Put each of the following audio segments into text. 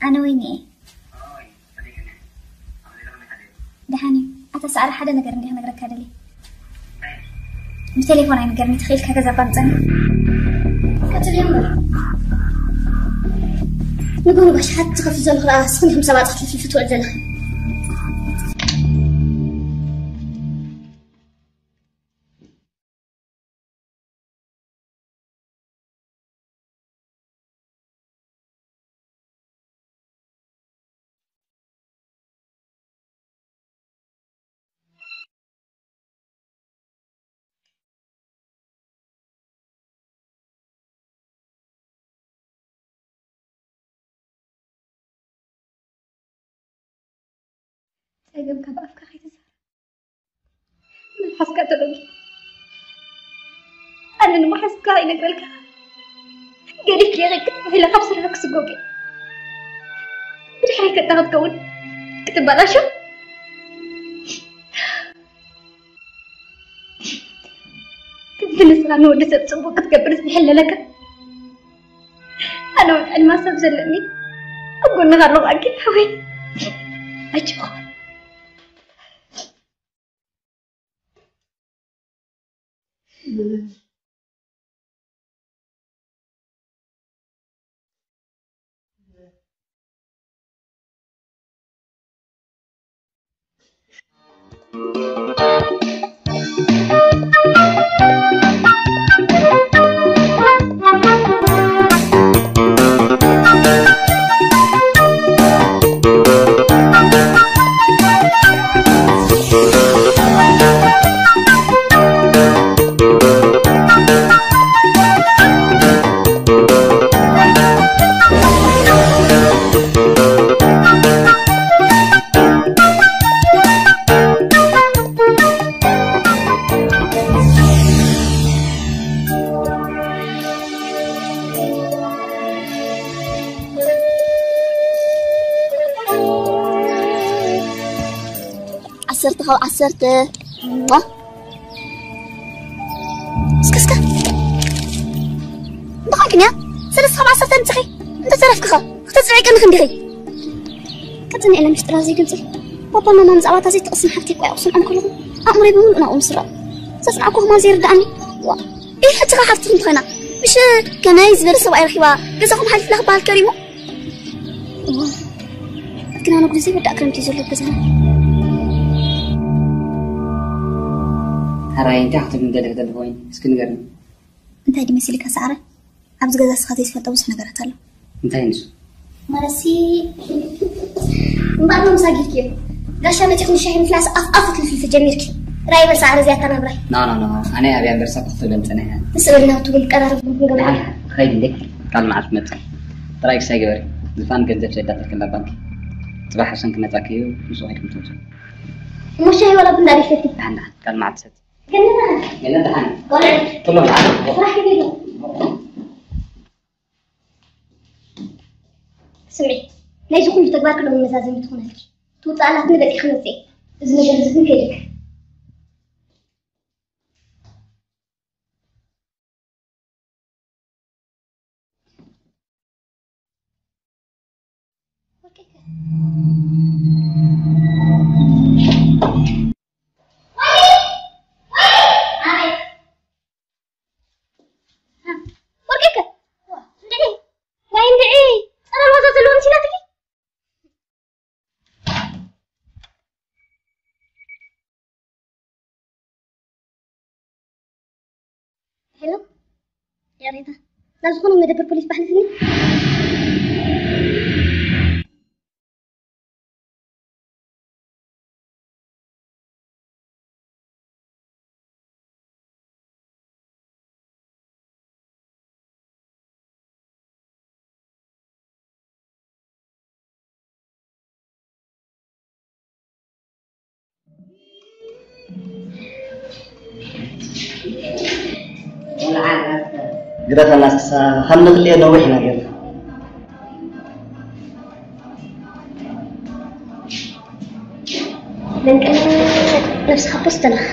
ኣነ ወይኒ እየ። ደሓን እዩ። ኣታ ሰዓረ፣ ሓደ ነገር እንዲህ ክነግረካ ደልየ። ብቴሌፎን ኣይንገርኒ፣ ተኽኢልካ ገዛ እባ ምጸኒ። ቀጽል እምበር። ንገሩ ጋሽ፣ ሓንቲ ትኸፊ ዘለኹ ደኣ፣ እስኽን ከም ሰባት ክትልፊ ትውዕል ዘለኺ። ጸገም ካብ ኣፍካ ከይትዛረብ። መልሓስካ ተበጊ። ኣነ ንመሓዝካ ይነግረልካ። ገዲፍ ጌረክ ተባሂለ ካብ ስራሕ ክስጎግ እየ። ብድሕረይ ከታ ክትከውን ክትበላሾ። ከምቲ ንስኻ ንወዲ ሰብ ጽቡቕ ክትገብር ዝሕለለካ። ኣነ እውን ዕልማ ሰብ ዘለኒ ኣብ ጎንኻ ኣለኹ ኣኪል ሓወይ። ኣጆኻ። ዓሰርተ ካብ ዓሰርተ። ዋ። እስከ፣ እስከ። እንታይ ኮንክን እያ? ሰለስተ ካብ ዓሰርተ ኣምፅኺ። እንተተረፍክኸ? ክተፅንዕቀንኺ እንዲኺ? ቀፅኒ፣ ኢለ ምስጢራ ዘይገልፅል። ፓፓ ማማ ብዛዕባ እታ ዘይትቕስን ሓፍተይ እኮ እያ ክሰምዖም ከለኹ ኣእምሮይ ብምሉእ ናብኦም ዝስረቕ። ዘፅናዕኩ ከማን ዘይርድኣኒ። ዋ። ኢህ ሕጂ ኸ ሓፍትኹም ትኾይና? ምሽ ከመይ ዝበለ ሰብኣይ ረኺባ ገዛኹም ሓሊፍላ ክበሃል ከሪሙ? እዋ፣ ግን ኣነ ጉድ ዘይወዳእ ክረምቲ እዩ ዘሎ ገዛና። ሕራይ እንታይ ክትብል ምደለኺ ዘለኺ ወይኒ? እስኪ ንገርኒ። እንታይ ድዩ መሲልካ ሰዓረ? ኣብዚ ገዛ እስኻ ዘይትፈልጦ ብዙሕ ነገራት ኣሎ። እንታይ ንሱ? ማለትሲ እምበኣር ሎምስ ኣጊርኪ እዩ። ጋሻ መፂኹ ንሻሂ ምፍላስ ኣፍ ኣፉ ትልፊፊ ጀሚርኪ። ራይ በል ሰዓረ እዚኣ ኣተናብራይ። ኖ፣ ኖ፣ ኖ፣ ኣነ ኣብያ እምበር ሳብ ክትብለን ፀኒሐ። ንስእልና ትብል ቀራረብ ክንገብር። ደሓን፣ ክኸይድ እንዴ? ካልእ መዓልቲ ክመፅእ። ጥራይ ክሳይ ግበሪ። ዝፋን ገንዘብ ሰዳተልክላ ባንኪ። ፅባሕ ሕሰን ክመፃኪ እዩ፣ ምስኡ ከይድኩም ትመፁ። እሞ ሻሂ ዋላ ቡና ዶ ይሰቲ? ደሓን፣ ደሓን፣ ካልእ መዓልቲ ሰቲ። ገነት ደሓን። ገነት ደሓን። ቆልዑ። ኩሎም ደሓን። ስራሕ ከይዱ። ስምዒ፣ ናይዚ ኩሉ ተግባር ክሎም መዛዘሚ ትኾነልኪ። ትውፅኣላትኒ በፂ ክመፅእ። እዚ ነገር እዚ ግን ከይድክ። ወርቂከ፣ እንድዒ፣ ዋይ እንድዒ፣ ጸረ ሮዛ ዘለዎ መሲላትኪ። ሄሎ፣ ይቕሬታ፣ ናብ ዝኾነ መደበር ፖሊስ ባሕልፍኒ። ግደፈና እስክሳ፣ ከም ንኽልኤ ነዊሕ ኢና ጌርና። መንቀለ ነብስኻ ፖስት ኣለኻ።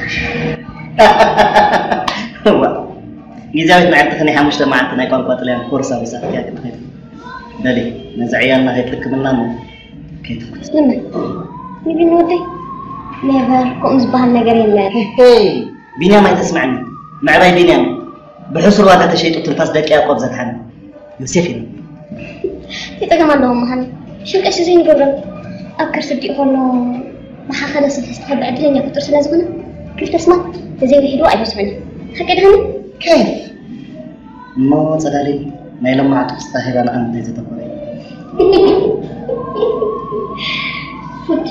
እዋ፣ ግዝያዊት መዕርትኺ ናይ ሓሙሽተ መዓልቲ ናይ ቋንቋ ጥልያን ኮርስ ኣብ ሂሳብ እያ ክትኸይድ። በሊ፣ ነዚ ዕያልና ከይትልክምልና እሞ ከይትኩት። ንመን? ንቢኒ ወደይ? ኔቨር፣ ከምኡ ዝበሃል ነገር የለን። ሄይ፣ ቢንያም ኣይተስምዐኒ። ምዕባይ ቢንያም ብሕሱር ዋጋ ተሸይጡ ትንፋስ ደቂ ያዕቆብ ዘድሓነ ዮሴፍ እዩ። እንታይ ጸገም ኣለዎ መሃኒ? ሽም ቀሺ ዘይንገብሮም ኣብ ከርሲ ኣዲኡ ከሎ ብሓኸለ ስልሒ ዝተኸበ ዕድለኛ ፍጡር ስለ ዝኾነ ክልተ ስማት ተዘይውሒድዎ ኣይበዝሑን። ሓቂ ድሃኒ? ከይፍ? እሞ ጸዳሊ ናይ ሎማዕቱ ክስታ ሄራን ኣንተ ዘተኮረ። ጉድ።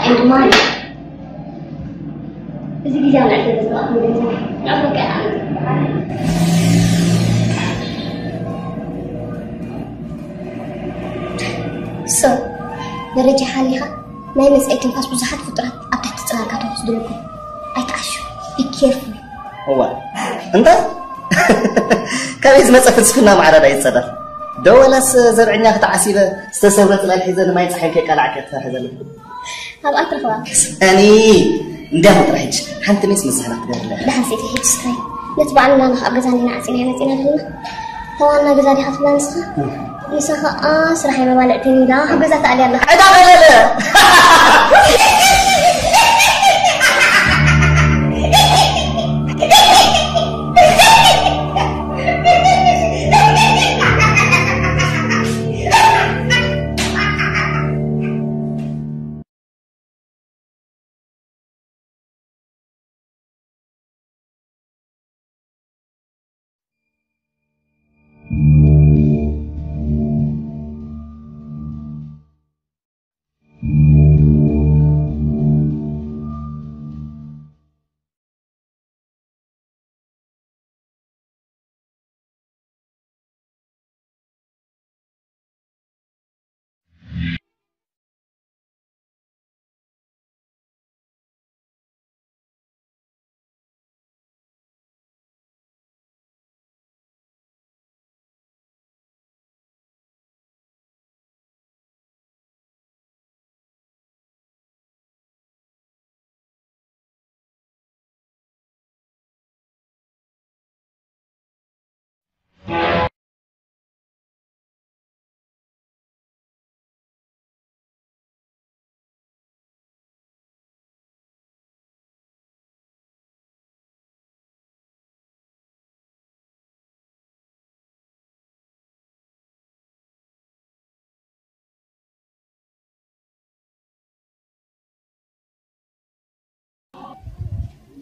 And why? እዚ ግዜ ኣብ ልዕሊ ገዛእኩም ገንዘብ ንዕቕርብ ቀዳሚ። So፣ ደረጃ ሓሊኻ ናይ መጻኢ ትንፋስ ብዙሓት ፍጡራት ኣብ ትሕቲ ጽላልካ ተወስዱ ኣለኩም። ኣይትዓሹ። Be careful። እዋ፣ እንታይ? ካበይ ዝመጸ ፍልስፍና ማዕራዳ ይጸዳል? ዶ ወላስ ዘብዐኛ ክትዓሲበ ዝተሰብረ ጽላል ሒዘ ንማይ ጸሓይ ከይቃላዕከ ትፈርሒ ዘለኹ? ኣብኣ ትረኽባ። እኒ እንዲያ ጥራሕ ሕጂ ሓንቲ ሜስ መሳህላ ክትገብርለ። ደሓን ሴት ሕጂ ስታይ። ነቲ በዓልና ንኻ ኣብ ገዛና ኢና ዓጺና መጺና ዘለና። ተዋና ገዛ ዲኻ ትብላ ንስኻ? ንሳ ኸኣ ስራሕ የመባልዕትን ኢላ ኣብ ገዛ ተኣልያ ኣላ። ዕዳ ገለለ።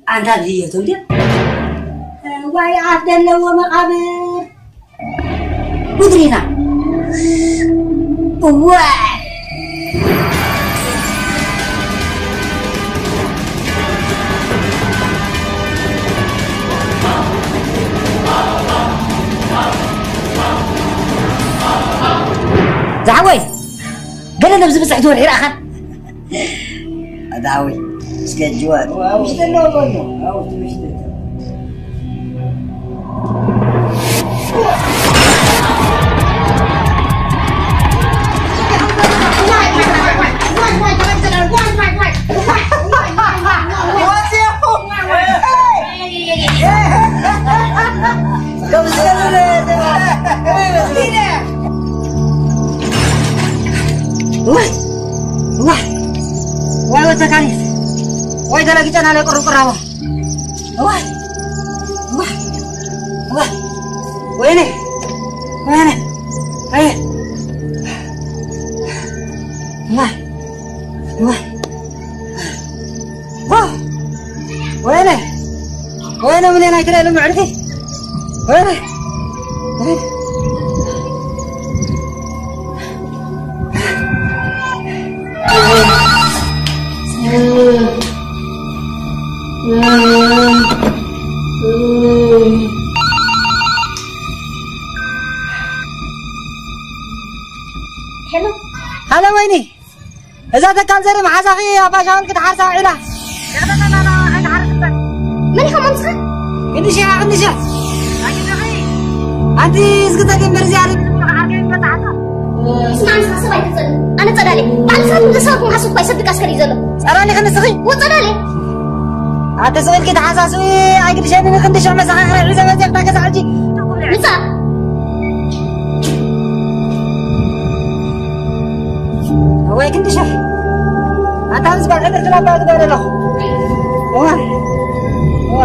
ኣንታ ድየቶም ድያ? ዋይ ኣፍ ዘለዎ መቓብር። ጉድሪና። ዋይ። ዝሓወይ፣ ገለ ነብዚ ብፅሕቲ ወርሒ ረኣኻን? ኣታ ሓወይ፣ እስከ ጅዋር። ኣብ ውሽጢ ኣለዎ በሎ፣ ኣብ ውሽጢ፣ ውሽጢ። ዋይ፣ ዋይ፣ ዋይ፣ ወይ ተካሊፍ፣ ወይ ተለጊጠና ለቅርብ ቅራቦ። ዋይ፣ ዋይ፣ ዋይ፣ ወይኔ፣ ወይኔ፣ ወይኔ፣ ዋይ፣ ዋይ። ወይኔ፣ ወይኔ፣ ምን ናይ ትለሉ ምዕርፊ። ወይኔ፣ ወይኔ። ሄሎ። ሃሎ ወይኒ። እዛ ተካል ዘርኢ መሓዛኺ ኣባ ሻውል ክትሓርሳ ውዒላ። መን ኢኻ መምስኻ? ክንድሽ ኢኻ፣ ክንድሽ። ኣንቲ እዝጊ ተገምበር እዚኣ ርብ ዓርከይ በጻሓታ። ስማዕ፣ ንስኻ ሰብ ኣይትጸልእ። ኣነ ጸዳሊ። ባዕልኻ ትብለ ሰባት ክመሓሱ እኳ ይሰድድ ኣስከር እዩ ዘሎ። ጸዳሊ ክንስኺ? ወጸዳሊ። ኣተ ስቕ ኢልኪ ተሓሳስቢ፣ ኣይግድሸኒ፣ ንክንዲ ሽሕ መሳኺ ክርኢ ዘመጽእ እታ ገዛ ሕጂ። ምጻእ። ወይ ክንዲ ሽሕ ኣታ ምስ ጓል ዕብርቲ ናባ ትገብረ ኣለኹ። እዋ እዋ